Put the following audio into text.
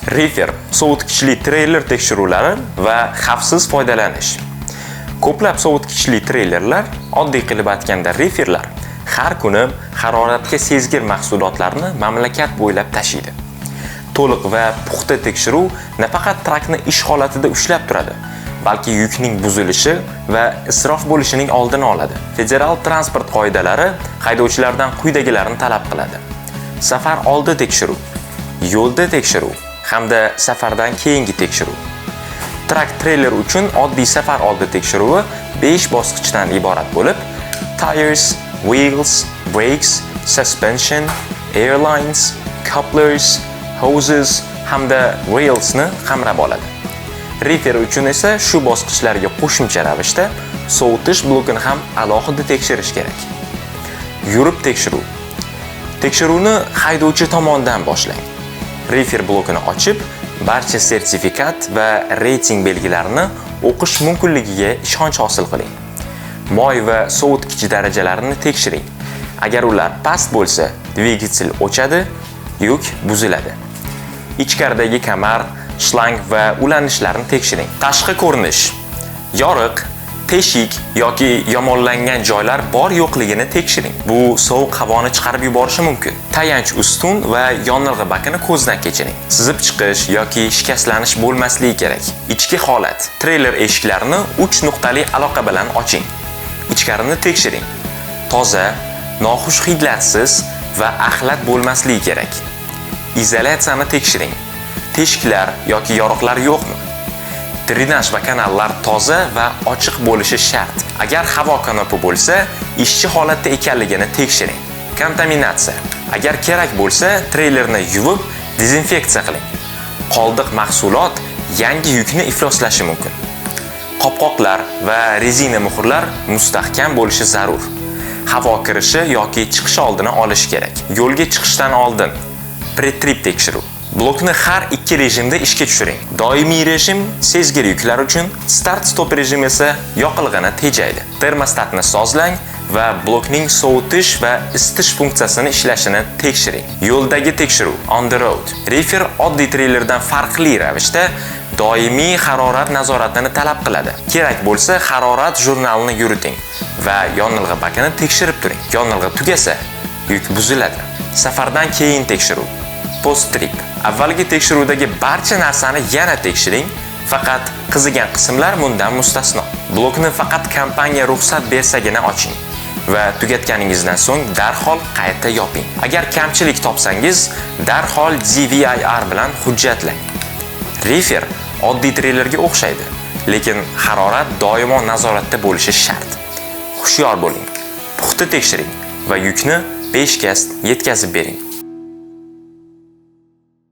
Reefer sovutgichli treyler tekshiruvlari va xavfsiz foydalanish. Ko'plab sovutgichli treylerlar, oddiy qilib aytganda reeferlar, har kuni haroratga sezgir mahsulotlarni mamlakat bo'ylab tashiydi. To'liq va puxta tekshiruv nafaqat trakni ish holatida ushlab turadi, balki yukning buzilishi va isrof bo'lishining oldini oladi. Federal transport qoidalari haydovchilardan quyidagilarni talab qiladi: safar oldi tekshiruv, yo'lda tekshiruv hamda safardan keyingi tekshiruv. Trak treyler uchun oddiy safar oldi tekshiruvi 5 bosqichdan iborat bo'lib, tires, wheels, brakes, suspension, airlines, couplers, hoses hamda railsni qamrab oladi. Reefer uchun esa shu bosqichlarga qo'shimcha ravishda sovutish blokini ham alohida tekshirish kerak. Yurib tekshiruv. Tekshiruvni haydovchi tomonidan boshlang. Reefer blokini ochib, barcha sertifikat va reyting belgilarini o'qish mumkinligiga ishonch hosil qiling. Moy va sovutgich darajalarini tekshiring. Agar ular past bo'lsa, dvigatel o'chadi, yuk buziladi. Ichkaridagi kamar, shlang va ulanishlarni tekshiring. Tashqi ko'rinish. Yoriq, teshik yoki yomonlangan joylar bor yo'qligini tekshiring. Bu sovuq havoni chiqarib yuborishi mumkin. Tayanch ustun va yonilg'i bakini ko'zdan kechiring. Sizib chiqish yoki shikastlanish bo'lmasligi kerak. Ichki holat. Treyler eshiklarini 3 nuqtali aloqa bilan oching. Ichkarini tekshiring. Toza, noxush hidlarsiz va axlat bo'lmasligi kerak. Izolyatsiyani tekshiring. Teshiklar yoki yoriqlar yo'qmi? Drenaj va kanallar toza va ochiq bo'lishi shart. Agar havo kanopi bo'lsa, ishchi holatda ekanligini tekshiring. Kontaminatsiya. Agar kerak bo'lsa, treylerni yuvib, dezinfeksiya qiling. Qoldiq mahsulot yangi yukni ifloslashi mumkin. Qopqoqlar va rezina muhrlar mustahkam bo'lishi zarur. Havo kirishi yoki chiqishi oldini olish kerak. Yo'lga chiqishdan oldin pre-trip tekshiruv. Blokni har ikki rejimda ishga tushiring. Doimiy rejim sezgir yuklar uchun, start-stop rejim esa yoqilg'ini tejaydi. Termostatni sozlang va blokning sovutish va isitish funksiyasini ishlashini tekshiring. Yo'ldagi tekshiruv, on the road. Reefer oddiy treylerdan farqli ravishda doimiy harorat nazoratini talab qiladi. Kerak bo'lsa, harorat jurnalini yuriting va yonilg'i bakini tekshirib turing. Yonilg'i tugasa, yuk buziladi. Safardan keyin tekshiruv. Post trip. Avvalgi tekshiruvdagi barcha narsani yana tekshiring, faqat qizigan qismlar bundan mustasno. Blokni faqat kompaniya ruxsat bersagina oching va tugatganingizdan so'ng darhol qayta yoping. Agar kamchilik topsangiz, darhol DVIR bilan hujjatlang. Reefer oddiy treylerga o'xshaydi, lekin harorat doimo nazoratda bo'lishi shart. Hushyor bo'ling, puxta tekshiring va yukni beshikast yetkazib bering.